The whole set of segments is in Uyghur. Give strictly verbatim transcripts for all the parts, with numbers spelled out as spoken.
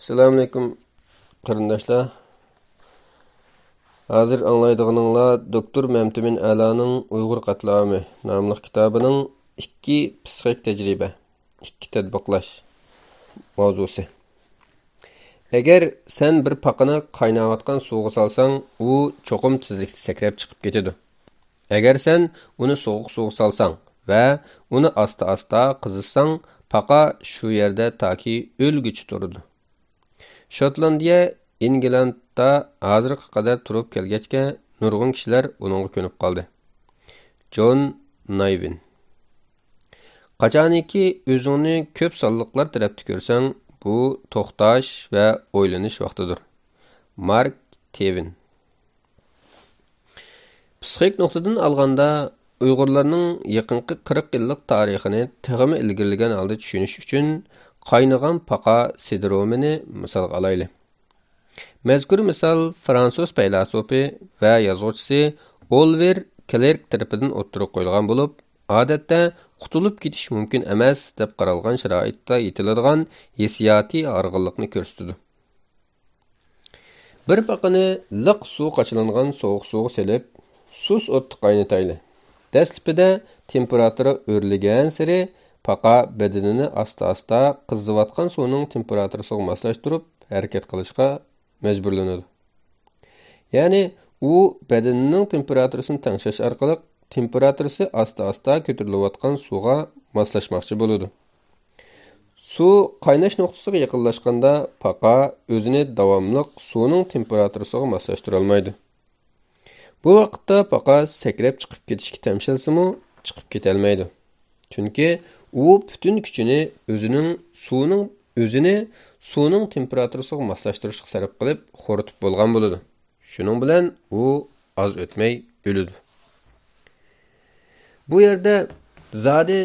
ئەسسالامۇئەلەيكۇم، قېرىنداشلار. ھازىر ئاڭلايدىغىنىڭلار دوكتور مەمتىمىن ئەلانىڭ ئۇيغۇر قەتلىئامى ناملىق كىتابىنىڭ ئىككى پسىخىك تەجرىبە، ئىككى تەتبىقلاش ماۋزۇسى. ئەگەر سەن بىر پاقىنى قايناۋاتقان سۇغا سالساڭ، ئۇ چوقۇم تېزلىكتە سەكرەپ چىقىپ كېتىدۇ. ئەگەر سەن ئۇنى سوغۇق سۇغا سالساڭ ۋە ئۇنى ئاستا-ئاستا قىزىتساڭ، پاقا شۇ يەردە تاكى ئۆلگۈچە تۇرىدۇ. شوتلاندىيە ئىنگلاندتا ھازىرغا قەدەر تۇرۇپ كەلگەچكە، نۇرغۇن كىشىلەر ئۇنىڭغا كۆنۈپ قالدى. جون نايۋىن. قاچانكى ئۆزۈڭنى كۆپ سانلىقلار تەرەپتە كۆرسەڭ، بۇ توختاش ۋە ئويلىنىش ۋاقتىدۇر. مارك تېۋىن. پسىخىك نۇقتىدىن ئالغاندا، ئۇيغۇرلارنىڭ يېقىنقى قىرىق يىللىق تارىخىنى تېخىمۇ ئىلگىرىلىگەن ھالدا چۈشىنىش ئۈچۈن، قاينىغان پاقا سىندرومىنى مىسالغا ئالايلى. مەزكۇر مىسال فرانسۇز پەيلاسوپى ۋە يازغۇچىسى ئولىۋېر كلېرك تەرىپىدىن ئوتتۇرىغا قويۇلغان بولۇپ، ئادەتتە قۇتۇلۇپ كېتىش مۇمكىن ئەمەس دەپ قارالغان شارائىتتا يېتىلىدىغان ھېسسىياتىي ھارغىنلىقنى كۆرسىتىدۇ. بىر پاقىنى لىق سۇ قاچىلانغان سوغۇق سۇغا سېلىپ، سۇس ئوتتا قاينىتايلى. دەسلىپىدە تېمپېراتۇرا ئۆرلىگەنسېرى پاقا بەدىنىنى ئاستا-ئاستا قىزىۋاتقان سۇنىڭ تېمپېراتۇرىسىغا ماسلاشتۇرۇپ ھەرىكەت قىلىشقا مەجبۇرلىنىدۇ. يەنى ئۇ بەدىنىنىڭ تېمپېراتۇرىسىنى تەڭشەش ئارقىلىق تېمپېراتۇرىسى ئاستا-ئاستا كۆتۈرۈلۈۋاتقان سۇغا ماسلاشماقچى بولىدۇ. سۇ قايناش نۇقتىسىغا يېقىنلاشقاندا پاقا ئۆزىنى داۋاملىق سۇنىڭ تېمپېراتۇرىسىغا ماسلاشتۇرالمايدۇ. بۇ ۋاقىتتا پاقا سەكرەپ چىقىپ كېتىشكە تەمشەلسىمۇ، چىقىپ كېتەلمەيدۇ. چۈنكى ئۇ پۈتۈن كۈچىنى ئۆزىنىڭ سۇنىڭ، ئۆزىنى سۇنىڭ تېمپېراتۇرىسىغا ماسلاشتۇرۇشقا سەرپ قىلىپ خورىتىپ بولغان بولىدۇ. شۇنىڭ بىلەن ئۇ ئاز ئۆتمەي ئۆلىدۇ. بۇ يەردە زادى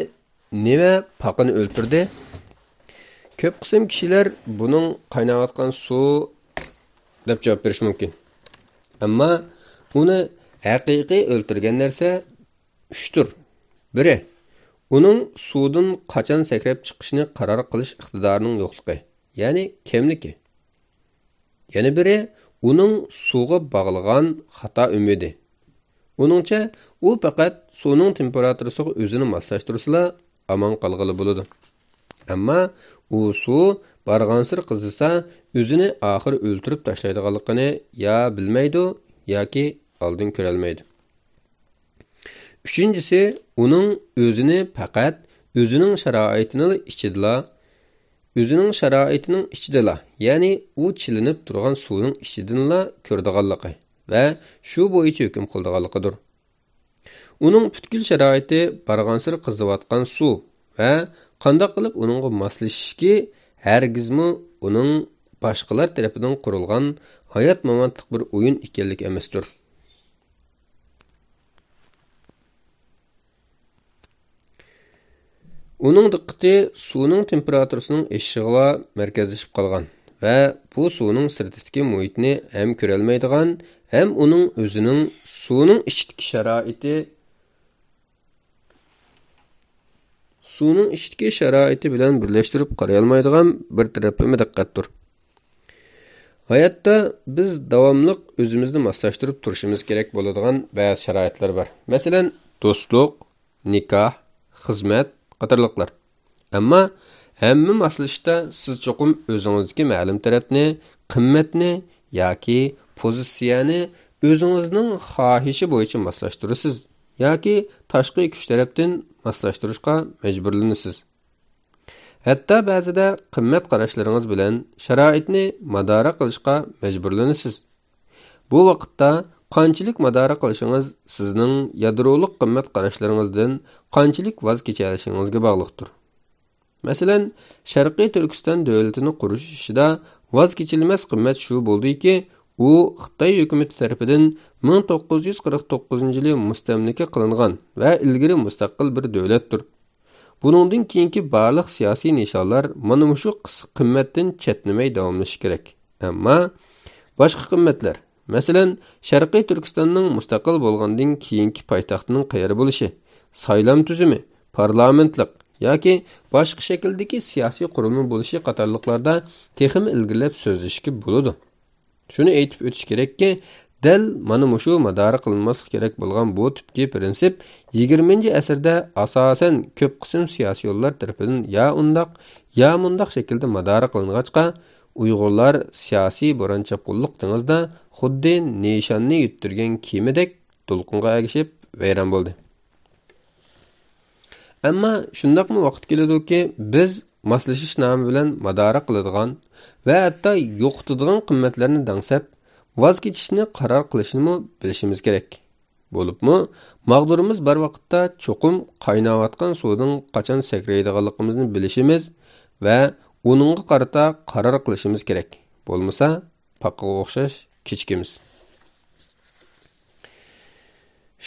نېمە پاقىنى ئۆلتۈردى؟ كۆپ قىسىم كىشىلەر بۇنىڭ قايناۋاتقان سۇ دەپ جاۋاب بېرىشى مۇمكىن. ئەمما ئۇنى ھەقىقىي ئۆلتۈرگەن نەرسە ئۈچتۇر. بىرى، ئۇنىڭ سۇدىن قاچان سەكرەپ چىقىشىنى قارار قىلىش ئىقتىدارىنىڭ يوقلۇقى، يەنى كەملىكى. يەنە بىرى، ئۇنىڭ سۇغا باغلىغان خاتا ئۈمىدى. ئۇنىڭچە، ئۇ پەقەت سۇنىڭ تېمپېراتۇرىسىغا ئۆزىنى ماسلاشتۇرسىلا، ئامان قالغىلى بولىدۇ. ئەمما ئۇ سۇ بارغانسېرى قىزىسا، ئۆزىنى ئاخىرى ئۆلتۈرۈپ تاشلايدىغانلىقىنى يا بىلمەيدۇ، ياكى ئالدىن كۆرەلمەيدۇ. ئۈچىنچىسى، ئۇنىڭ ئۆزىنى پەقەت ئۆزىنىڭ شارائىتىنىلا ئىچىدىلا، ئۆزىنىڭ شارائىتىنىڭ ئىچىدىلا، يەنى ئۇ چىلىنىپ تۇرغان سۇنىڭ ئىچىدىنلا كۆرىدىغانلىقى ۋە شۇ بويىچە ھۆكۈم قىلىدىغانلىقىدۇر. ئۇنىڭ پۈتكۈل شارائىتى بارغانسېرى قىزىۋاتقان سۇ ۋە قانداق قىلىپ ئۇنىڭغا ماسلىشىشكى ھەرگىزمۇ ئۇنىڭ باشقىلار تەرىپىدىن قۇرۇلغان ھايات-ماماتلىق بىر ئويۇن ئىكەنلىكى ئەمەستۇر. ئۇنىڭ دىققىتى سۇنىڭ تېمپېراتۇرىسىنىڭ ئېشىشىغىلا مەركەزلىشىپ قالغان ۋە بۇ سۇنىڭ سىرتىدىكى مۇھىتنى ھەم كۆرەلمەيدىغان، ھەم ئۇنىڭ ئۆزىنىڭ سۇنىڭ ئىچىدىكى شارائىتى، سۇنىڭ ئىچىدىكى شارائىتى بىلەن بىرلەشتۈرۈپ قارايالمايدىغان بىر تەرەپلىمە دىققەتتۇر. ھاياتتا بىز داۋاملىق ئۆزىمىزنى ماسلاشتۇرۇپ تۇرۇشىمىز كېرەك بولىدىغان بەزى شارائىتلار بار. مەسىلەن، دوستلۇق، نىكاھ، خىزمەت قاتارلىقلار. ئەمما ھەممە ماسلىشىشتا سىز چوقۇم ئۆزىڭىزدىكى مەلۇم تەرەپنى، قىممەتنى ياكى پوزىتسىيەنى ئۆزىڭىزنىڭ خاھىشى بويىچە ماسلاشتۇرىسىز ياكى تاشقى كۈچ تەرەپتىن ماسلاشتۇرۇشقا مەجبۇرلىنىسىز. ھەتتا بەزىدە قىممەت قاراشلىرىڭىز بىلەن شارائىتنى مادارا قىلىشقا مەجبۇرلىنىسىز. بۇ ۋاقىتتا قانچىلىك مادارا قىلىشىڭىز سىزنىڭ يادرولۇق قىممەت قاراشلىرىڭىزدىن قانچىلىك ۋاز كېچەلىشىڭىزگە باغلىقتۇر. مەسىلەن، شەرقىي تۈركىستان دۆلىتىنى قۇرۇش ئىشىدا ۋاز كېچىلمەس قىممەت شۇ بولدىكى، ئۇ خىتاي ھۆكۈمىتى تەرىپىدىن مىڭ توققۇز يۈز قىرىق توققۇزىنچى يىلى مۇستەملىكە قىلىنغان ۋە ئىلگىرى مۇستەقىل بىر دۆلەتتۇر. بۇنىڭدىن كېيىنكى بارلىق سىياسىي نىشانلار مانا مۇشۇ قىس-، قىممەتتىن چەتنىمەي داۋاملىشىشى كېرەك. ئەمما باشقا قىممەتلەر، مەسىلەن، شەرقىي تۈركىستاننىڭ مۇستەقىل بولغاندىن كېيىنكى پايتەختىنىڭ قەيەردە بولۇشى، سايلام تۈزۈمى، پارلامېنتلىق ياكى باشقا شەكىلدىكى سىياسىي قۇرۇلما بولۇشى قاتارلىقلاردا تېخىمۇ ئىلگىرىلەپ سۆزلىشىشكە بولىدۇ. شۇنى ئېيتىپ ئۆتۈش كېرەككى، دەل مانا مۇشۇ مادارا قىلىنماسلىقى كېرەك بولغان بۇ تۈپكى پىرىنسىپ يىگىرمىنچى ئەسىردە ئاساسەن كۆپ قىسىم سىياسىيونلار تەرىپىدىن يا ئۇنداق، يا مۇنداق شەكىلدە مادارا قىلىنغاچقا، ئۇيغۇرلار سىياسىي بوران-چاپقۇنلۇق دېڭىزدا خۇددى نىشاننى يۈتتۈرگەن كېمىدەك دولقۇنغا ئەگىشىپ ۋەيران بولدى. ئەمما شۇنداقمۇ ۋاقىت كېلىدۇكى، بىز ماسلىشىش نامى بىلەن مادارا قىلىدىغان ۋە ھەتتا يوقىتىدىغان قىممەتلەرنى دەڭسەپ، ۋاز كېچىشنى قارار قىلىشنىمۇ بىلىشىمىز كېرەك. بولۇپمۇ، ماغدۇرىمىز بار ۋاقىتتا چوقۇم قايناۋاتقان سۇدىن قاچان سەكرەيدىغانلىقىمىزنى بىلىشىمىز ۋە ئۇنىڭغا قارىتا قارار قىلىشىمىز كېرەك. بولمىسا، پاقىغا ئوخشاش كېچىكىمىز.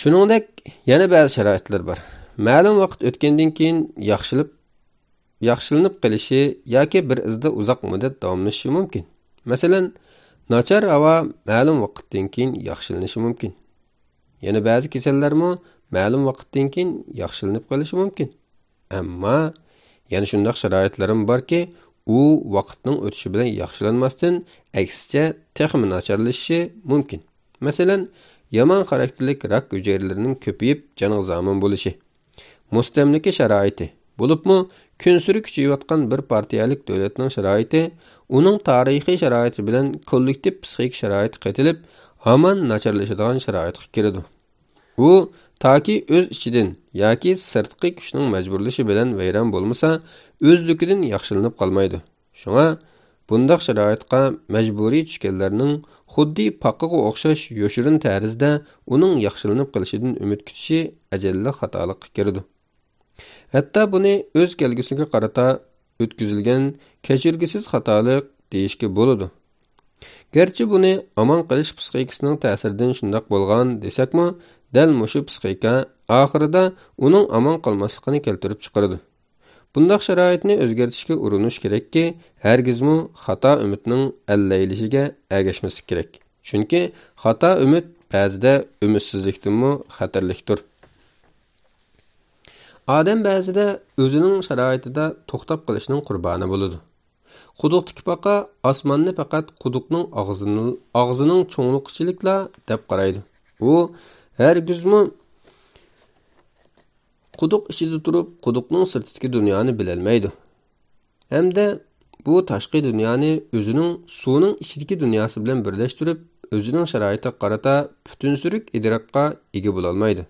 شۇنىڭدەك يەنە بەزى شارائىتلار بار. مەلۇم ۋاقىت ئۆتكەندىن كېيىن ياخشىلىپ، ياخشىلىنىپ قېلىشى ياكى بىر ئىزدا ئۇزاق مۇددەت داۋاملىشىشى مۇمكىن. مەسىلەن، ناچار ھاۋا مەلۇم ۋاقىتتىن كېيىن ياخشىلىنىشى مۇمكىن. يەنە بەزى كېسەللەرمۇ مەلۇم ۋاقىتتىن كېيىن ياخشىلىنىپ قېلىشى مۇمكىن. ئەمما يەنە شۇنداق شارائىتلىرىمۇ باركى، ئۇ ۋاقىتنىڭ ئۆتۈشى بىلەن ياخشىلانماستىن، ئەكسىچە تېخىمۇ ناچارلىشىشى مۇمكىن. مەسىلەن، يامان خاراكتېرلىك راك ھۈجەيرىلىرىنىڭ كۆپىيىپ، جانغا زامىن بولۇشى. مۇستەملىكە شارائىتى، بولۇپمۇ كۈنسېرى كۈچىيىۋاتقان بىر پارتىيەلىك دۆلەتنىڭ شارائىتى، ئۇنىڭ تارىخىي شارائىتى بىلەن كوللېكتىپ پسىخىك شارائىتى قېتىلىپ، ھامان ناچارلىشىدىغان شارائىتقا كىرىدۇ. ئۇ تاكى ئۆز ئىچىدىن ياكى سىرتقى كۈچنىڭ مەجبۇرلىشى بىلەن ۋەيران بولمىسا، ئۆزلۈكىدىن ياخشىلىنىپ قالمايدۇ. شۇڭا بۇنداق شارائىتقا مەجبۇرىي چۈشكەنلەرنىڭ خۇددى پاقىغا ئوخشاش يوشۇرۇن تەرزدە ئۇنىڭ ياخشىلىنىپ قېلىشىدىن ئۈمىد كۈتۈشى ئەجەللا خاتالىققا كىرىدۇ. ھەتتا بۇنى ئۆز كەلگۈسىگە قارىتا ئۆتكۈزۈلگەن كەچۈرگۈسىز خاتالىق دېيىشكە بولىدۇ. گەرچە بۇنى ئامان قېلىش پسىخىكىسىنىڭ تەسىرىدىن شۇنداق بولغان دېسەكمۇ، دەل مۇشۇ پسىخىكا ئاخىرىدا ئۇنىڭ ئامان قالماسلىقىنى كەلتۈرۈپ چىقىرىدۇ. بۇنداق شارائىتنى ئۆزگەرتىشكە ئۇرۇنۇش كېرەككى، ھەرگىزمۇ خاتا ئۈمىدنىڭ ئەللەيلىشىگە ئەگەشمەسلىك كېرەك. چۈنكى خاتا ئۈمىد بەزىدە ئۈمىدسىزلىكتىنمۇ خەتەرلىكتۇر. ئادەم بەزىدە ئۆزىنىڭ شارائىتىدا توختاپ قېلىشنىڭ قۇربانى بولىدۇ. قۇدۇقتىكى پاقا ئاسماننى پەقەت قۇدۇقنىڭ ئاغزىنى، ئاغزىنىڭ چوڭلۇقىچىلىكلا دەپ قارايدۇ. ئۇ ھەرگىزمۇ قۇدۇق ئىچىدە تۇرۇپ، قۇدۇقنىڭ سىرتىدىكى دۇنيانى بىلەلمەيدۇ. ھەمدە بۇ تاشقى دۇنيانى ئۆزىنىڭ سۇنىڭ ئىچىدىكى دۇنياسى بىلەن بىرلەشتۈرۈپ، ئۆزىنىڭ شارائىتىغا قارىتا پۈتۈنسۈرۈك ئىدراكقا ئىگە بولالمايدۇ.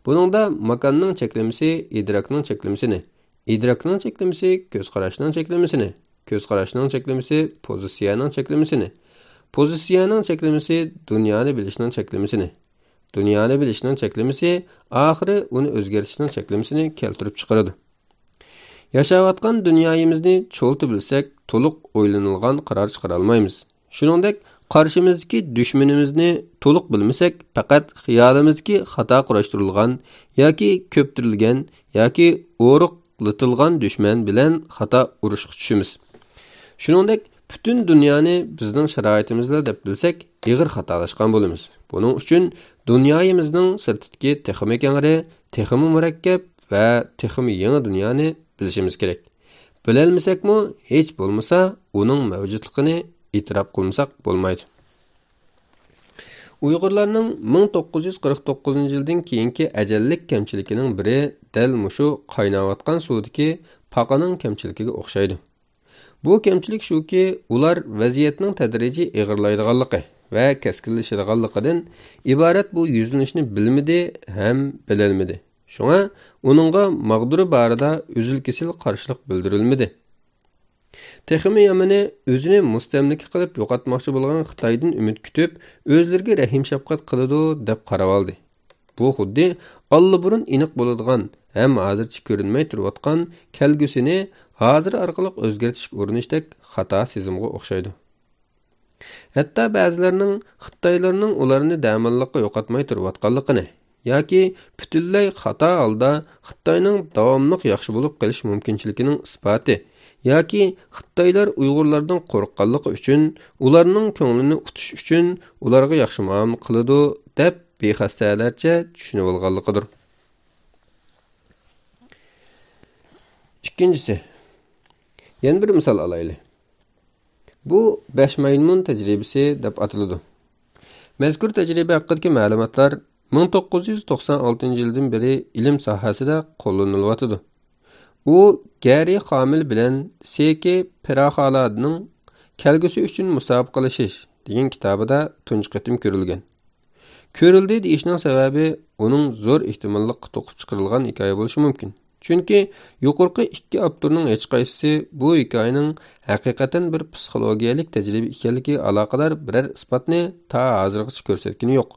بۇنىڭدا ماكاننىڭ چەكلىمىسى ئىدراكنىڭ چەكلىمىسىنى، ئىدراكنىڭ چەكلىمىسى كۆز قاراشنىڭ چەكلىمىسىنى، كۆز قاراشنىڭ چەكلىمىسى پوزىتسىيەنىڭ چەكلىمىسىنى، پوزىتسىيەنىڭ چەكلىمىسى دۇنيانى بىلىشنىڭ چەكلىمىسىنى، دۇنيانى بىلىشنىڭ چەكلىمىسى ئاخىرى ئۇنى ئۆزگەرتىشنىڭ چەكلىمىسىنى كەلتۈرۈپ چىقىرىدۇ. ياشاۋاتقان دۇنيايىمىزنى چولتا بىلسەك، تولۇق ئويلىنىلغان قارار چىقىرالمايمىز. شۇنىڭدەك، قارشىمىزدىكى دۈشمىنىمىزنى تولۇق بىلمىسەك، پەقەت خىيالىمىزدىكى خاتا قۇراشتۇرۇلغان ياكى كۆپتۈرۈلگەن ياكى ئورۇقلىتىلغان دۈشمەن بىلەن خاتا ئۇرۇشقا چۈشىمىز. شۇنىڭدەك، پۈتۈن دۇنيانى بىزنىڭ شارائىتىمىزلا دەپ بىلسەك، ئېغىر خاتالاشقان بولىمىز. بۇنىڭ ئۈچۈن دۇنيايىمىزنىڭ سىرتىدىكى تېخىمۇ كەڭرى، تېخىمۇ مۇرەككەپ ۋە تېخىمۇ يېڭى دۇنيانى بىلىشىمىز كېرەك. بىلەلمىسەكمۇ، ھېچ بولمىسا ئۇنىڭ مەۋجۇتلۇقىنى ئېتىراپ قىلمىساق بولمايدۇ. ئۇيغۇرلارنىڭ مىڭ توققۇز يۈز قىرىق توققۇزىنچى يىلدىن كېيىنكى ئەجەللىك كەمچىلىكىنىڭ بىرى دەل مۇشۇ قايناۋاتقان سۇدىكى پاقىنىڭ كەمچىلىكىگە ئوخشايدۇ. بۇ كەمچىلىك شۇكى، ئۇلار ۋەزىيەتنىڭ تەدرىجىي ئېغىرلايدىغانلىقى ۋە كەسكىنلىشىدىغانلىقىدىن ئىبارەت بۇ يۈزلىنىشنى بىلمىدى ھەم بىلەلمىدى. شۇڭا ئۇنىڭغا ماغدۇرى بارىدا ئۈزۈل-كېسىل قارشىلىق بىلدۈرۈلمىدى. تېخىمۇ يامىنى، ئۆزىنى مۇستەملىكە قىلىپ يوقاتماقچى بولغان خىتايدىن ئۈمىد كۈتۈپ، ئۆزلىرىگە رەھىم-شەپقەت قىلىدۇ، دەپ قاراۋالدى. بۇ خۇددى ئاللىبۇرۇن ئېنىق بولىدىغان ھەم ھازىرچە كۆرۈنمەي تۇرۇۋاتقان كەلگۈسىنى ھازىر ئارقىلىق ئۆزگەرتىشكە ئۇرۇنۇشتەك خاتا سېزىمغا ئوخشايدۇ. ھەتتا بەزىلەرنىڭ خىتايلارنىڭ ئۇلارنى دەماللىققا يوقاتماي تۇرۇۋاتقانلىقىنى ياكى پۈتۈنلەي خاتا ھالدا خىتاينىڭ داۋاملىق ياخشى بولۇپ قېلىش مۇمكىنچىلىكىنىڭ ئىسپاتى ياكى خىتايلار ئۇيغۇرلاردىن قورققانلىقى ئۈچۈن، ئۇلارنىڭ كۆڭلىنى ئۇتۇش ئۈچۈن ئۇلارغا ياخشى مۇئامىلە قىلىدۇ، دەپ بىخەستەلەرچە چۈشىنىۋالغانلىقىدۇر. ئىككىنچىسى، يەنە بىر مىسال ئالايلى. بۇ بەش مايمۇن تەجرىبىسى دەپ ئاتىلىدۇ. مەزكۇر تەجرىبە ھەققىدىكى مەلۇماتلار مىڭ توققۇز يۈز توقسان ئالتىنچى يىلدىن بېرى ئىلىم ساھەسىدە قوللىنىلىۋاتىدۇ. ئۇ گەرى خامىل بىلەن سېكى پېراخالادنىڭ كەلگۈسى ئۈچۈن مۇسابىقىلىشىش دېگەن كىتابىدا تۇنجى قېتىم كۆرۈلگەن. كۆرۈلدى دېيىشنىڭ سەۋەبى ئۇنىڭ زور ئېھتىماللىققا توقۇپ چىقىرىلغان ھېكايە بولۇشى مۇمكىن. چۈنكى يۇقىرىقى ئىككى ئاپتورنىڭ ھېچقايسىسى بۇ ھېكايىنىڭ ھەقىقەتەن بىر پسىخولوگىيەلىك تەجرىبە ئىكەنلىكىگە ئالاقىدار بىرەر ئىسپاتنى تا ھازىرغىچە كۆرسەتكىنى يوق.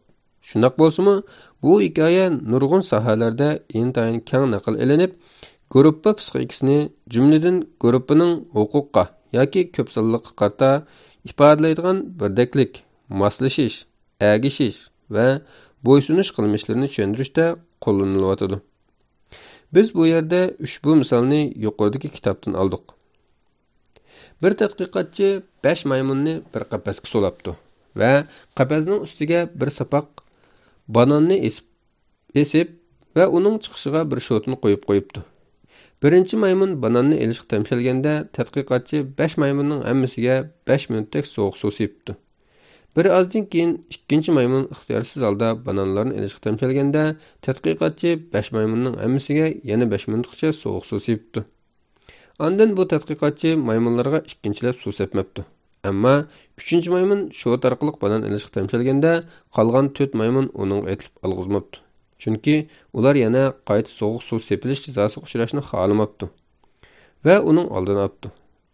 شۇنداق بولسىمۇ، بۇ ھېكايە نۇرغۇن ساھەلەردە ئىنتايىن كەڭ نەقىل ئېلىنىپ، گۇرۇپپا پسىخىكىسىنى، جۈملىدىن گۇرۇپپىنىڭ ھوقۇققا ياكى كۆپ سانلىققا قارىتا ئىپادىلەيدىغان بىردەكلىك، ماسلىشىش، ئەگىشىش ۋە بويسۇنۇش قىلمىشلىرىنى چۈشەندۈرۈشتە قوللىنىلىۋاتىدۇ. بىز بۇ يەردە ئۈچ بۇ مىسالنى يۇقىرىدىكى كىتابتىن ئالدۇق. بىر تەتقىقاتچى بەش مايمۇننى بىر قەپەسكە سولاپتۇ ۋە قەپەسنىڭ ئۈستىگە بىر ساپاق باناننى ئېسىپ، ئېسىپ ۋە ئۇنىڭ چىقىشىغا بىر شوتىنى قويۇپ قويۇپتۇ. بىرىنچى مايمۇن باناننى ئېلىشقا تەمشەلگەندە، تەتقىقاتچى بەش مايمۇننىڭ ھەممىسىگە بەش مىنۇتتەك سوغۇق سۇ سېپىپتۇ. بىر ئازدىن كېيىن ئىككىنچى مايمۇن ئىختىيارسىز ھالدا بانانلارنى ئېلىشقا تەمشەلگەندە، تەتقىقاتچى بەش مايمۇننىڭ ھەممىسىگە يەنە بەش مىنۇتقىچە سوغۇق سۇ سېپىپتۇ. ئاندىن بۇ تەتقىقاتچى مايمۇنلارغا ئىككىنچىلەپ سۇ سەپمەپتۇ. ئەمما ئۈچىنچى مايمۇن شوت ئارقىلىق بانان ئېلىشقا تەمشەلگەندە، قالغان تۆت مايمۇن ئۇنىڭغا ئېتىلىپ ئالغۇزماپتۇ. چۈنكى ئۇلار يەنە قايتا سوغۇق سۇ سېپىلىش جازاسىغا ئۇچراشنى خالىماپتۇ ۋە ئۇنىڭ ئالدىنى ئاپتۇ.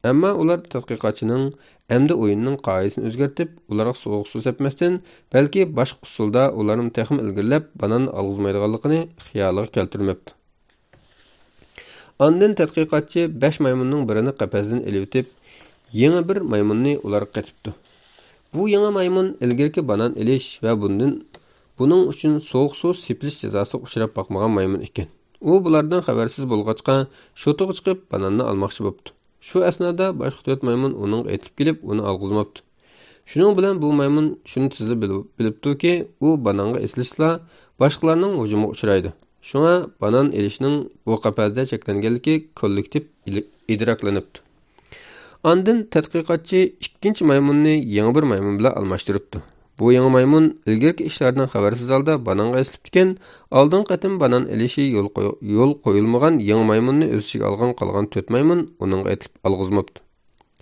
ئەمما ئۇلار تەتقىقاتچىنىڭ ئەمدى ئويۇننىڭ قائىدىسىنى ئۆزگەرتىپ، ئۇلارغا سوغۇق سۇ سەپمەستىن، بەلكى باشقا ئۇسۇلدا ئۇلارنى تېخىمۇ ئىلگىرىلەپ بانان ئالغۇزمايدىغانلىقىنى خىيالىغا كەلتۈرمەپتۇ. ئاندىن تەتقىقاتچى بەش مايمۇننىڭ بىرىنى قەپەستىن ئېلىۋېتىپ، يېڭى بىر مايمۇننى ئۇلارغا قېتىپتۇ. بۇ يېڭى مايمۇن ئىلگىرىكى بانان ئېلىش ۋە بۇندىن، بۇنىڭ ئۈچۈن سوغۇق سۇ سېپىلىش جازاسىغا ئۇچراپ باقمىغان مايمۇن ئىكەن. ئۇ بۇلاردىن خەۋەرسىز بولغاچقا، شوتىغا چىقىپ، باناننى ئالماقچى بوپتۇ. شۇ ئەسنادا باشقا تۆت مايمۇن ئۇنىڭغا ئېتىلىپ كېلىپ، ئۇنى ئالغۇزماپتۇ. شۇنىڭ بىلەن بۇ مايمۇن شۇنى تېزلا بىل-، بىلىپتۇكى، ئۇ بانانغا ئېسىلىشلا باشقىلارنىڭ ھۇجۇمىغا ئۇچرايدۇ. شۇڭا بانان ئېلىشنىڭ بۇ قەپەستە چەكلەنگەنلىكى كوللېكتىپ ئىلى-، ئىدراكلىنىپتۇ. ئاندىن تەتقىقاتچى ئىككىنچى مايمۇننى يېڭى بىر مايمۇن بىلەن ئالماشتۇرۇپتۇ. بۇ يېڭى مايمۇن ئىلگىرىكى ئىشلاردىن خەۋەرسىز ھالدا بانانغا ئېسىلىپتىكەن، ئالدىنقى قېتىم بانان ئېلىشى يول قوي-، يول قويۇلمىغان يېڭى مايمۇننى ئۆز ئىچىگە ئالغان قالغان تۆت مايمۇن ئۇنىڭغا ئېتىلىپ ئالغۇزماپتۇ.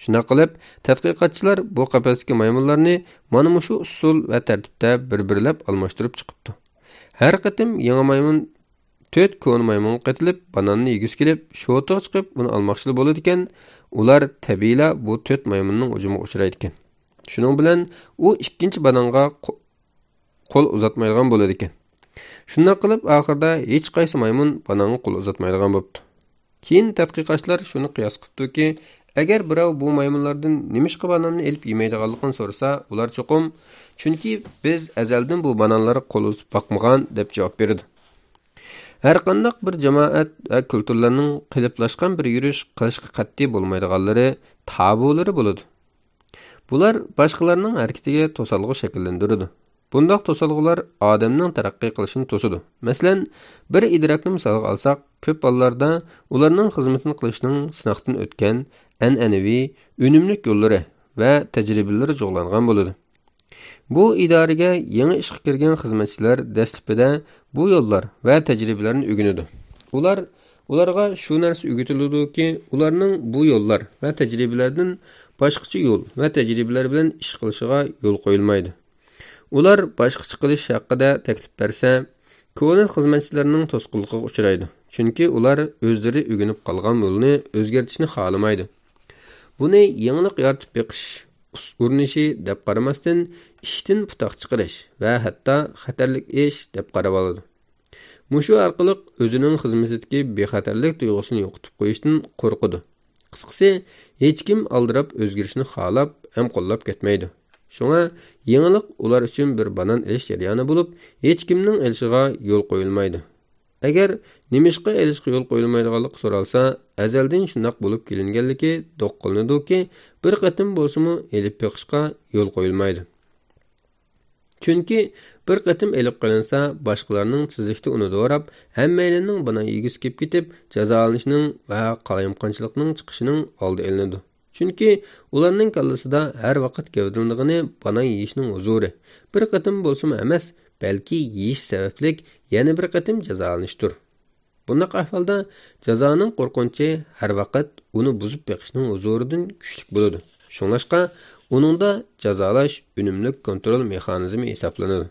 شۇنداق قىلىپ، تەتقىقاتچىلار بۇ قەپەستىكى مايمۇنلارنى مانا مۇشۇ ئۇسۇل ۋە تەرتىپتە بىر-بىرلەپ ئالماشتۇرۇپ چىقىپتۇ. ھەر قېتىم يېڭى مايمۇن تۆت كونا مايمۇنغا قېتىلىپ، باناننى يېگۈسى كېلىپ، شوتىغا چىقىپ، ئۇنى ئالماقچىلا بولىدىكەن، ئۇلار تەبىئىيلا بۇ تۆت مايمۇننىڭ ھۇجۇمىغا ئۇچرايدىكەن. شۇنىڭ بىلەن ئۇ ئىككىنچى بانانغا قو-، قول ئۇزاتمايدىغان بولىدىكەن. شۇنداق قىلىپ، ئاخىرىدا ھېچقايسى مايمۇن بانانغا قول ئۇزاتمايدىغان بوپتۇ. كېيىن تەتقىقاتچىلار شۇنى قىياس قىپتۇكى، ئەگەر بىراۋ بۇ مايمۇنلاردىن نېمىشقا باناننى ئېلىپ يېمەيدىغانلىقىنى سورىسا، ئۇلار چوقۇم، چۈنكى بىز ئەزەلدىن بۇ بانانلارغا قول ئۇزىتىپ باقمىغان، دەپ جاۋاب بېرىدۇ. ھەرقانداق بىر جامائەت ۋە كۈلتۈرلەرنىڭ قېلىپلاشقان بىر يۈرۈش قىلىشقا قەتئىي بولمايدىغانلىرى، تابۇلىرى بولىدۇ. بۇلار باشقىلارنىڭ ھەرىكىتىگە توسالغۇ شەكىللەندۈرىدۇ. بۇنداق توسالغۇلار ئادەمنىڭ تەرەققىي قىلىشىنى توسىدۇ. مەسىلەن، بىر ئىدراكنى مىسالغا ئالساق، كۆپ ھاللاردا ئۇلارنىڭ خىزمىتىنى قىلىشنىڭ سىناقتىن ئۆتكەن، ئەنئەنىۋى، ئۈنۈملۈك يوللىرى ۋە تەجرىبىلىرى جۇغلانغان بولىدۇ. بۇ ئىدارىگە يېڭى ئىشقا كىرگەن خىزمەتچىلەر دەسلىپىدە بۇ يوللار ۋە تەجرىبىلەرنى ئۆگىنىدۇ. ئۇلار، ئۇلارغا شۇ نەرسە ئۆگىتىلىدۇكى، ئۇلارنىڭ بۇ يوللار ۋە تەجرىبىلەردىن باشقىچە يول ۋە تەجرىبىلەر بىلەن ئىش قىلىشىغا يول قويۇلمايدۇ. ئۇلار باشقىچە قىلىش ھەققىدە تەكلىپ بەرسە، كونا خىزمەتچىلەرنىڭ توسقۇنلۇقىغا ئۇچرايدۇ. چۈنكى ئۇلار ئۆزلىرى ئۆگىنىپ قالغان يولنى ئۆزگەرتىشنى خالىمايدۇ. بۇنى يېڭىلىق يارىتىپ بېقىش ئۇس-، ئۇرۇنۇشى دەپ قارىماستىن، ئىشتىن پۇتاق چىقىرىش ۋە ھەتتا خەتەرلىك ئىش دەپ قاراۋالىدۇ. مۇشۇ ئارقىلىق ئۆزىنىڭ خىزمىتىدىكى بىخەتەرلىك تۇيغۇسىنى يوقىتىپ قويۇشتىن قورقىدۇ. قىسقىسى، ھېچكىم ئالدىراپ ئۆزگىرىشنى خالاپ ھەم قوللاپ كەتمەيدۇ. شۇڭا يېڭىلىق ئۇلار ئۈچۈن بىر بانان ئېلىش جەريانى بولۇپ، ھېچكىمنىڭ ئېلىشىغا يول قويۇلمايدۇ. ئەگەر نېمىشقا ئېلىشقا يول قويۇلمايدىغانلىقى سورالسا، ئەزەلدىن شۇنداق بولۇپ كېلىنگەنلىكى دوق قىلىنىدۇكى، بىر قېتىم بولسىمۇ ئېلىپ بېقىشقا يول قويۇلمايدۇ. چۈنكى بىر قېتىم ئېلىپ قېلىنسا، باشقىلارنىڭ تېزلىكتە ئۇنى دوراپ، ھەممەيلەننىڭ بانا يېگۈسى كېلىپ كېتىپ، جازالىنىشنىڭ ۋە قالايمىقانچىلىقنىڭ چىقىشىنىڭ ئالدى ئېلىنىدۇ. چۈنكى ئۇلارنىڭ كاللىسىدا ھەر ۋاقىت گەۋدىلىنىدىغىنى بانا يېيىشنىڭ ھۇزۇرى، بىر قېتىم بولسىمۇ ئەمەس، بەلكى يېيىش سەۋەبلىك يەنە بىر قېتىم جازالىنىشتۇر. بۇنداق ئەھۋالدا جازانىڭ قورقۇنچى ھەر ۋاقىت ئۇنى بۇزۇپ بېقىشنىڭ ھۇزۇرىدىن كۈچلۈك بولىدۇ. شۇڭلاشقا ئۇنىڭدا جازالاش ئۈنۈملۈك كونترول مېخانىزمى ھېسابلىنىدۇ.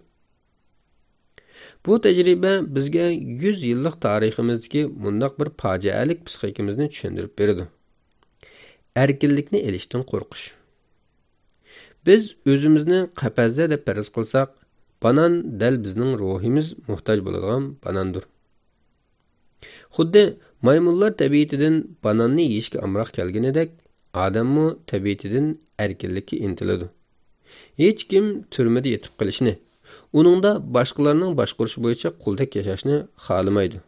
بۇ تەجرىبە بىزگە يۈز يىللىق تارىخىمىزدىكى مۇنداق بىر پاجىئەلىك پىسخىكىمىزنى چۈشەندۈرۈپ بېرىدۇ. ئەركىنلىكنى ئېلىشتىن قورقۇش. بىز ئۆزىمىزنى قەپەستە دەپ پەرەز قىلساق، بانان دەل بىزنىڭ روھىمىز موھتاج بولىدىغان باناندۇر. خۇددى مايمۇنلار تەبىئىتىدىن باناننى يېيىشكە ئامراق كەلگىنىدەك، ئادەممۇ تەبىئىتىدىن ئەركىنلىككە ئىنتىلىدۇ. ھېچكىم تۈرمىدە يېتىپ قېلىشنى، ئۇنىڭدا باشقىلارنىڭ باشقۇرۇشى بويىچە قۇلدەك ياشاشنى خالىمايدۇ.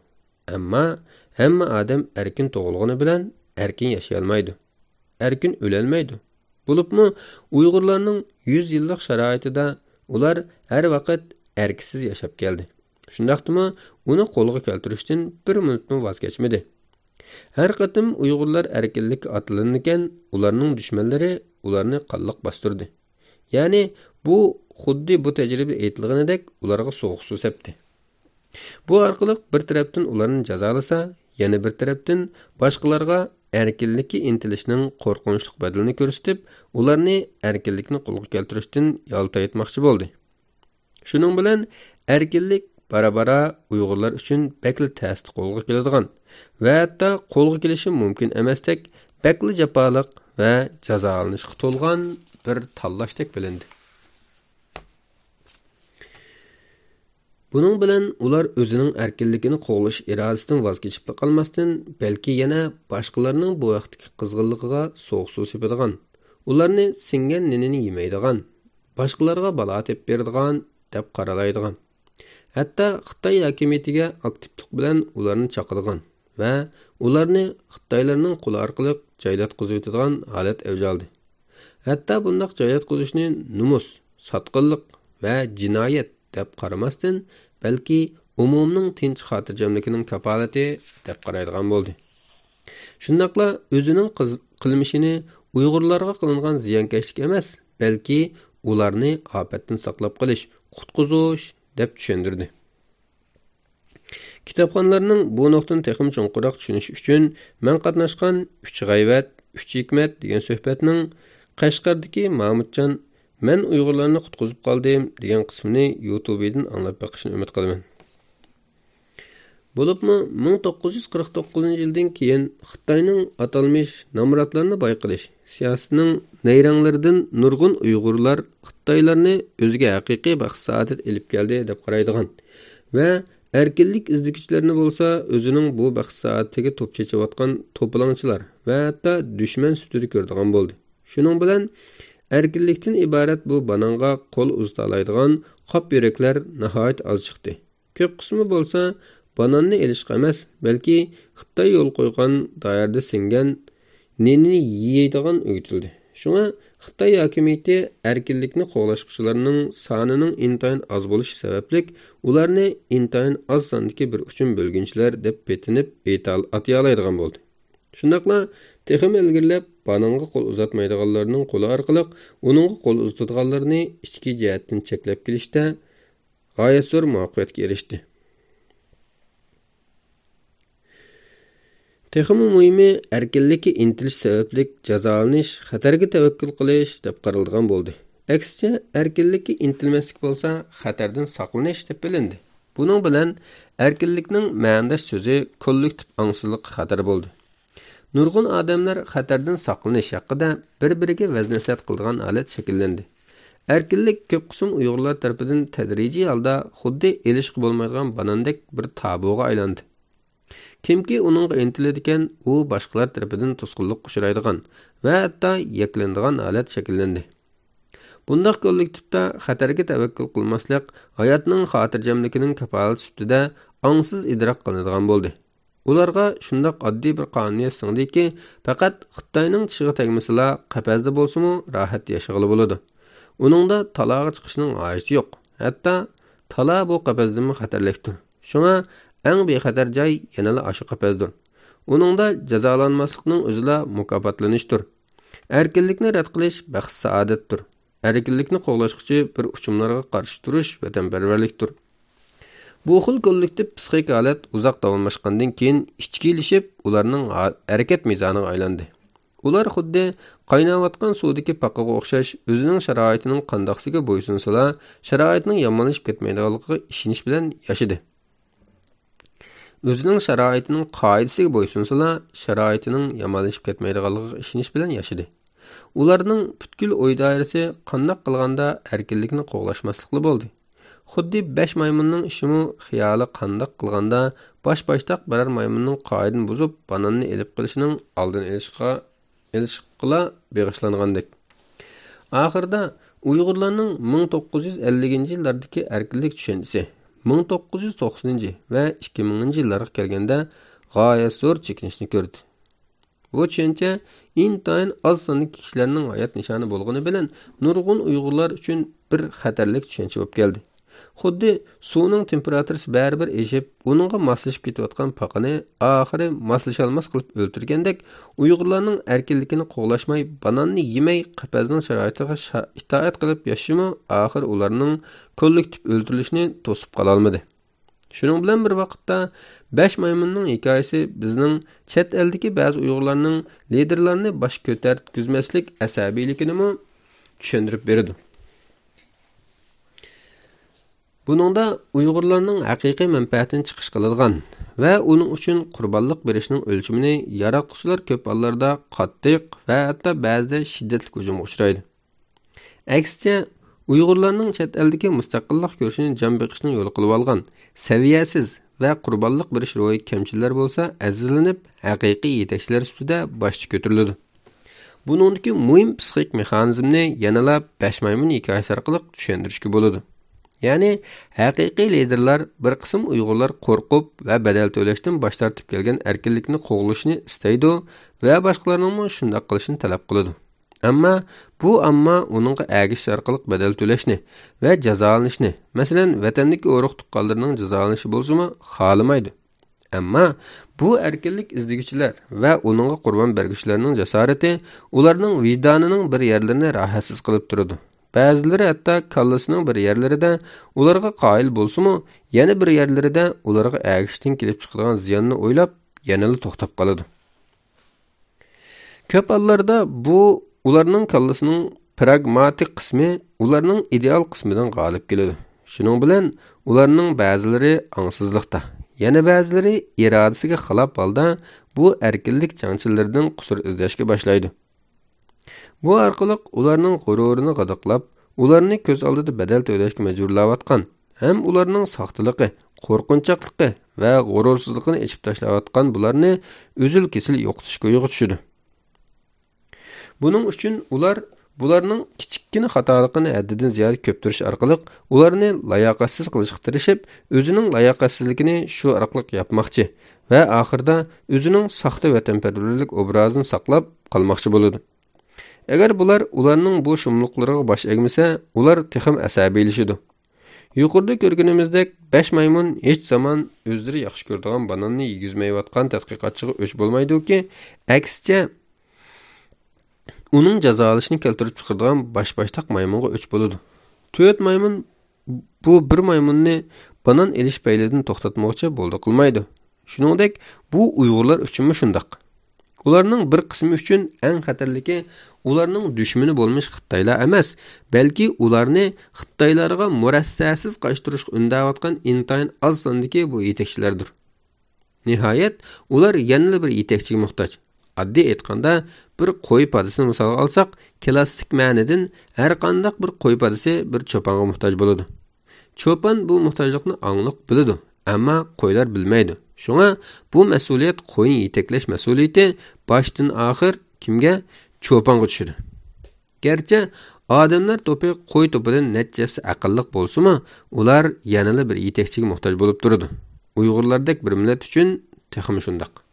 ئەمما ھەممە ئادەم ئەركىن تۇغۇلغىنى بىلەن ئەركىن ياشىيالمايدۇ، ئەركىن ئۆلەلمەيدۇ. بولۇپمۇ ئۇيغۇرلارنىڭ يۈز يىللىق شارائىتىدا ئۇلار ھەر ۋاقىت ئەركىسىز ياشاپ كەلدى. شۇنداقتىمۇ ئۇنى قولغا كەلتۈرۈشتىن بىر مىنۇتمۇ ۋاز كەچمىدى. ھەر قېتىم ئۇيغۇرلار ئەركىنلىككە ئاتلىنىدىكەن، ئۇلارنىڭ دۈشمەنلىرى ئۇلارنى قانلىق باستۇردى. يەنى بۇ خۇددى بۇ تەجرىبىدە ئېيتىلغىنىدەك ئۇلارغا سوغۇق سۇ سەپتى. بۇ ئارقىلىق بىر تەرەپتىن ئۇلارنى جازالىسا، يەنە بىر تەرەپتىن باشقىلارغا ئەركىنلىككە ئىنتىلىشنىڭ قورقۇنچلۇق بەدىلىنى كۆرسىتىپ، ئۇلارنى ئەركىنلىكنى قولغا كەلتۈرۈشتىن يالتايتماقچى بولدى. شۇنىڭ بىلەن ئەركىنلىك بارا-بارا ئۇيغۇرلار ئۈچۈن بەكلا تەستە قولغا كېلىدىغان ۋە ھەتتا قولغا كېلىشى مۇمكىن ئەمەستەك بەكلا جاپالىق ۋە جازالىنىشقا تولغان بىر تاللاشتەك بىلىندى. بۇنىڭ بىلەن ئۇلار ئۆزىنىڭ ئەركىنلىكىنى قوغلاش ئىرادىسىدىن ۋاز كېچىپلا قالماستىن، بەلكى يەنە باشقىلارنىڭ بۇ ھەقتىكى قىزغىنلىقىغا سوغۇق سۇ سېپىدىغان، ئۇلارنى سىڭگەن نېنىنى يېمەيدىغان، باشقىلارغا بالا تېپىپ بېرىدىغان دەپ قارالايدىغان، ھەتتا خىتاي ھاكىمىيىتىگە ئاكتىپلىق بىلەن ئۇلارنى چاقىدىغان ۋە ئۇلارنى خىتايلارنىڭ قولى ئارقىلىق جايلاتقۇزۇۋېتىدىغان ھالەت ئەۋج ئالدى. ھەتتا بۇنداق جايلاتقۇزۇشنى نومۇس، ساتقىنلىق ۋە جىنايەت دەپ قارىماستىن، بەلكى ئومۇمنىڭ تىنچ خاتىرجەملىكىنىڭ كاپالىتى دەپ قارايدىغان بولدى. شۇنداقلا ئۆزىنىڭ قىز-، قىلمىشىنى ئۇيغۇرلارغا قىلىنغان زىيانكەشلىك ئەمەس، بەلكى ئۇلارنى ئاپەتتىن ساقلاپ قېلىش، قۇتقۇزۇش دەپ چۈشەندۈردى. كىتابخانلارنىڭ بۇ نۇقتىنى تېخىمۇ چوڭقۇراق چۈشىنىش ئۈچۈن، مەن قاتناشقان ئۈچ غەيۋەت، ئۈچ ھېكمەت دېگەن سۆھبەتنىڭ قەشقەردىكى مامۇتجان، مەن ئۇيغۇرلارنى قۇتقۇزۇپ قالدىم دېگەن قىسمىنى يۇتۇبىدىن ئاڭلاپ بېقىشنى ئۈمىد قىلىمەن. بولۇپمۇ مىڭ توققۇز يۈز قىرىق توققۇزىنچى يىلدىن كېيىن خىتاينىڭ ئاتالمىش نامراتلارنى باي قىلىش سىياسىتىنىڭ نەيرەڭلىرىدىن نۇرغۇن ئۇيغۇرلار خىتايلارنى ئۆزىگە ھەقىقىي بەخت-سائادەت ئېلىپ كەلدى دەپ قارايدىغان ۋە ئەركىنلىك ئىزدىگۈچىلەرنى بولسا ئۆزىنىڭ بۇ بەخت-سائادىتىگە توپ چېچىۋاتقان توپىلاڭچىلار ۋە ھەتتا دۈشمەن سۈپىتىدە كۆرىدىغان بولدى. شۇنىڭ بىلەن ئەركىنلىكتىن ئىبارەت بۇ بانانغا قول ئۇزىتالايدىغان قاپ يۈرەكلەر ناھايىتى ئاز چىقتى. كۆپ قىسمى بولسا باناننى ئېلىشقا ئەمەس، بەلكى خىتاي يول قويغان دائىرىدە سىڭگەن نېنىنى يېيىدىغان ئۆگىتىلدى. شۇڭا خىتاي ھاكىمىيىتى ئەركىنلىكنى قوغلاشقۇچىلارنىڭ سانىنىڭ ئىنتايىن ئاز بولۇشى سەۋەبلىك، ئۇلارنى ئىنتايىن ئاز ساندىكى بىر ئۇچۇم بۆلگۈنچىلەر دەپ بېتىنىپ ئېيتال-، ئاتىيالايدىغان بولدى. شۇنداقلا تېخىمۇ ئىلگىرىلەپ، بانانغا قول ئۇزاتمايدىغانلارنىڭ قولى ئارقىلىق ئۇنىڭغا قول ئۇزىتىدىغانلارنى ئىچكى جەھەتتىن چەكلەپ كېلىشتە، غايەت زور مۇۋەپپەقىيەتكە ئېرىشتى. تېخىمۇ مۇھىمى، ئەركىنلىككە ئىنتىلىش سەۋەبلىك جازالىنىش خەتەرگە تەۋەككۈل قىلىش دەپ قارىلىدىغان بولدى. ئەكسىچە، ئەركىنلىككە ئىنتىلمەسلىك بولسا خەتەردىن ساقلىنىش دەپ بىلىندى. بۇنىڭ بىلەن ئەركىنلىكنىڭ مەنىداش سۆزى كوللېكتىپ ئاڭسىزلىققا خەتەر بولدى. نۇرغۇن ئادەملەر خەتەردىن ساقلىنىش ھەققىدە بىر-بىرىگە ۋەز-نەسىھەت قىلىدىغان ھالەت شەكىللەندى. ئەركىنلىك كۆپ قىسىم ئۇيغۇرلار تەرىپىدىن تەدرىجىي ھالدا خۇددى ئېلىشقا بولمايدىغان باناندەك بىر تابۇغا ئايلاندى. كىمكى ئۇنىڭغا ئىنتىلىدىكەن، ئۇ باشقىلار تەرىپىدىن توسقۇنلۇققا ئۇچرايدىغان ۋە ھەتتا يەكلىنىدىغان ھالەت شەكىللەندى. بۇنداق كوللېكتىپتا خەتەرگە تەۋەككۈل قىلماسلىق ھاياتنىڭ خاتىرجەملىكىنىڭ كاپالىتى سۈپىتىدە ئاڭسىز ئىدراك قىلىنىدىغان بولدى. ئۇلارغا شۇنداق ئاددىي بىر قانۇنىيەت سىڭدىكى، پەقەت خىتاينىڭ چىشىغا تەگمىسىلا، قەپەستە بولسىمۇ راھەت ياشىغىلى بولىدۇ. ئۇنىڭدا تالاغا چىقىشنىڭ ھاجىتى يوق. ھەتتا تالا بۇ قەپەستىنمۇ خەتەرلىكتۇر. شۇڭا ئەڭ بىخەتەر جاي يەنىلا ئاشۇ قەپەستۇر. ئۇنىڭدا جازالانماسلىقنىڭ ئۆزىلا مۇكاپاتلىنىشتۇر. ئەركىنلىكنى رەت قىلىش بەخت-سائادەتتۇر. ئەركىنلىكنى قوغلاشقۇچى بىر ئۇچۇملارغا قارشى تۇرۇش ۋەتەنپەرۋەرلىكتۇر. بۇ خىل كوللېكتىپ پىسخىك ھالەت ئۇزاق داۋاملاشقاندىن كېيىن ئىچكىلىشىپ، ئۇلارنىڭ ھا-، ھەرىكەت مىزانىغا ئايلاندى. ئۇلار خۇددى قايناۋاتقان سۇدىكى پاقىغا ئوخشاش، ئۆزىنىڭ شارائىتىنىڭ قانداقلىقىغا بويسۇنسىلا، شارائىتنىڭ يامانلىشىپ كەتمەيدىغانلىقىغا ئىشىنىش بىلەن ياشىدى. ئۆزىنىڭ شارائىتىنىڭ قائىدىسىگە بويسۇنسىلا، شارائىتىنىڭ يامانلىشىپ كەتمەيدىغانلىقىغا ئىشىنىش بىلەن ياشىدى. ئۇلارنىڭ پۈتكۈل ئوي دائىرىسى قانداق قىلغاندا ئەركىنلىكنى قوغلاشماسلىقلا بولدى. خۇددى بەش مايمۇننىڭ ئىشىمۇ خىيالى قانداق قىلغاندا باش-باشتاق بىرەر مايمۇننىڭ قائىدىنى بۇزۇپ، باناننى ئېلىپ قېلىشىنىڭ ئالدىنى ئېلىشقا، ئېلىشقىلا بېغىشلانغاندەك. ئاخىرىدا ئۇيغۇرلارنىڭ مىڭ توققۇز يۈز ئەللىكىنچى يىللاردىكى ئەركىنلىك چۈشەنچىسى مىڭ توققۇز يۈز توقسىنىنچى ۋە ئىككى مىڭىنچى يىللارغا كەلگەندە غايەت زور چېكىنىشنى كۆردى. بۇ چۈشەنچە ئىنتايىن ئاز ساندىكى كىشىلەرنىڭ ھايات نىشانى بولغىنى بىلەن نۇرغۇن ئۇيغۇرلار ئۈچۈن بىر خەتەرلىك چۈشەنچە بولۇپ كەلدى. خۇددى سۇنىڭ تېمپېراتۇرىسى بەرىبىر ئېشىپ، ئۇنىڭغا ماسلىشىپ كېتىۋاتقان پاقىنى ئاخىرى ماسلىشالماس قىلىپ ئۆلتۈرگەندەك، ئۇيغۇرلارنىڭ ئەركىنلىكىنى قوغلاشماي، باناننى يېمەي، قەپەسنىڭ شارائىتىغا شا-، ئىتائەت قىلىپ ياشىشىمۇ ئاخىر ئۇلارنىڭ كوللېكتىپ ئۆلتۈرۈلۈشىنى توسۇپ قالالمىدى. شۇنىڭ بىلەن بىر ۋاقىتتا، بەش مايمۇننىڭ ھېكايىسى بىزنىڭ چەت ئەلدىكى بەزى ئۇيغۇرلارنىڭ لىدېرلارنى باش كۆتۈرگۈزمەسلىك ئەسەبىيلىكىنىمۇ چۈشەندۈرۈپ بېرىدۇ. بۇنىڭدا ئۇيغۇرلارنىڭ ھەقىقىي مەنپەئەتىنى چىقىش قىلىدىغان ۋە ئۇنىڭ ئۈچۈن قۇربانلىق بېرىشنىڭ ئۆلچىمىنى ياراتقۇچىلار كۆپ ھاللاردا قاتتىق ۋە ھەتتا بەزىدە شىددەتلىك ھۇجۇمغا ئۇچرايدۇ. ئەكسىچە، ئۇيغۇرلارنىڭ چەت ئەلدىكى مۇستەقىللىق كۈرىشىنى جان بېقىشنىڭ يولى قىلىۋالغان سەۋىيەسىز ۋە قۇربانلىق بېرىش روھى كەمچىللەر بولسا ئەزىزلىنىپ، ھەقىقىي يېتەكچىلەر سۈپىتىدە باشتا كۆتۈرۈلىدۇ. بۇنىڭدىكى مۇھىم پسىخىك مېخانىزمنى يەنىلا بەش مايمۇن ھېكايىسى ئارقىلىق چۈشەندۈرۈشكە بولىدۇ. يەنى، ھەقىقىي لىدېرلار بىر قىسىم ئۇيغۇرلار قورقۇپ ۋە بەدەل تۆلەشتىن باش تارتىپ كەلگەن ئەركىنلىكنى قوغلىشىنى ئىستەيدۇ ۋە باشقىلارنىڭمۇ شۇنداق قىلىشىنى تەلەپ قىلىدۇ. ئەمما بۇ ئامما ئۇنىڭغا ئەگىشىش ئارقىلىق بەدەل تۆلەشنى ۋە جازالىنىشنى، مەسىلەن، ۋەتەندىكى ئۇرۇق-تۇغقانلىرىنىڭ جازالىنىشى بولسىمۇ، خالىمايدۇ. ئەمما بۇ ئەركىنلىك ئىزدىگۈچىلەر ۋە ئۇنىڭغا قۇربان بەرگۈچىلەرنىڭ جاسارىتى ئۇلارنىڭ ۋىجدانىنىڭ بىر يەرلىرىنى راھەتسىز قىلىپ تۇرىدۇ. بەزىلىرى ھەتتا كاللىسىنىڭ بىر يەرلىرىدە ئۇلارغا قايىل بولسىمۇ، يەنە بىر يەرلىرىدە ئۇلارغا ئەگىشىشتىن كېلىپ چىقىدىغان زىياننى ئويلاپ، يەنىلا توختاپ قالىدۇ. كۆپ ھاللاردا بۇ ئۇلارنىڭ كاللىسىنىڭ پراگماتىك قىسمى ئۇلارنىڭ ئىدېئال قىسمىدىن غالىب كېلىدۇ. شۇنىڭ بىلەن ئۇلارنىڭ بەزىلىرى ئاڭسىزلىقتا، يەنە بەزىلىرى ئىرادىسىگە خىلاپ ھالدا بۇ ئەركىنلىك جەڭچىلىرىدىن قۇسۇر ئىزدەشكە باشلايدۇ. بۇ ئارقىلىق ئۇلارنىڭ غۇرۇرىنى غىدىقلاپ، ئۇلارنى كۆز ئالدىدا بەدەل تۆلەشكە مەجبۇرلاۋاتقان ھەم ئۇلارنىڭ ساختىلىقى، قورقۇنچاقلىقى ۋە غۇرۇرسىزلىقىنى ئېچىپ تاشلاۋاتقان بۇلارنى ئۈزۈل-كېسىل يوقىتىش كويىغا چۈشىدۇ. بۇنىڭ ئۈچۈن ئۇلار بۇلارنىڭ كىچىككىنە خاتالىقىنى ھەددىدىن زىيادە كۆپتۈرۈش ئارقىلىق ئۇلارنى لاياقەتسىز قىلىشقا تىرىشىپ، ئۆزىنىڭ لاياقەتسىزلىكىنى شۇ ئارقىلىق ياپماقچى ۋە ئاخىرىدا ئۆزىنىڭ ساختا ۋەتەنپەرۋەرلىك ئوبرازىنى ساقلاپ قالماقچى بولىدۇ. ئەگەر بۇلار ئۇلارنىڭ بۇ شۇملۇقلىرىغا باش ئەگمىسە، ئۇلار تېخىمۇ ئەسەبىيلىشىدۇ. يۇقىرىدا كۆرگىنىمىزدەك، بەش مايمۇن ھېچ زامان ئۆزلىرى ياخشى كۆرىدىغان باناننى يېگۈزمەيۋاتقان تەتقىقاتچىغا ئۆچ بولمايدۇكى، ئەكسىچە، ئۇنىڭ جازالىشىنى كەلتۈرۈپ چىقىرىدىغان باش-باشتاق مايمۇنغا ئۆچ بولىدۇ. تۆت مايمۇن بۇ بىر مايمۇننى بانان ئېلىش پەيلىدىن توختاتمىغۇچە بولدى قىلمايدۇ. شۇنىڭدەك بۇ ئۇيغۇرلار ئۈچۈنمۇ شۇنداق. ئۇلارنىڭ بىر قىسمى ئۈچۈن ئەڭ خەتەرلىكى ئۇلارنىڭ دۈشمىنى بولمىش خىتايلار ئەمەس، بەلكى ئۇلارنى خىتايلارغا مۇرەسسەسىز قايتۇرۇشقا ئۈندەۋاتقان ئىنتايىن ئاز ساندىكى بۇ يېتەكچىلەردۇر. نىھايەت، ئۇلار يەنىلا بىر يېتەكچىگە موھتاج. ئاددىي ئېيتقاندا، بىر قوي پادىسىنى مىسالغا ئالساق، كىلاسسىك مەنىدىن ھەرقانداق بىر قوي پادىسى بىر چوپانغا موھتاج بولىدۇ. چوپان بۇ موھتاجلىقنى ئاڭلىق بىلىدۇ، ئەمما قويلار بىلمەيدۇ. شۇڭا بۇ مەسئۇلىيەت، قوينى يېتەكلەش مەسئۇلىيىتى باشتىن ئاخىر كىمگە؟ چوپانغا چۈشىدۇ. گەرچە ئادەملەر توپى قوي توپىدىن نەچچە ھەسسە ئەقىللىق بولسىمۇ، ئۇلار يەنىلا بىر يېتەكچىگە موھتاج بولۇپ تۇرىدۇ. ئۇيغۇرلاردەك بىر مىللەت ئۈچۈن تېخىمۇ شۇنداق.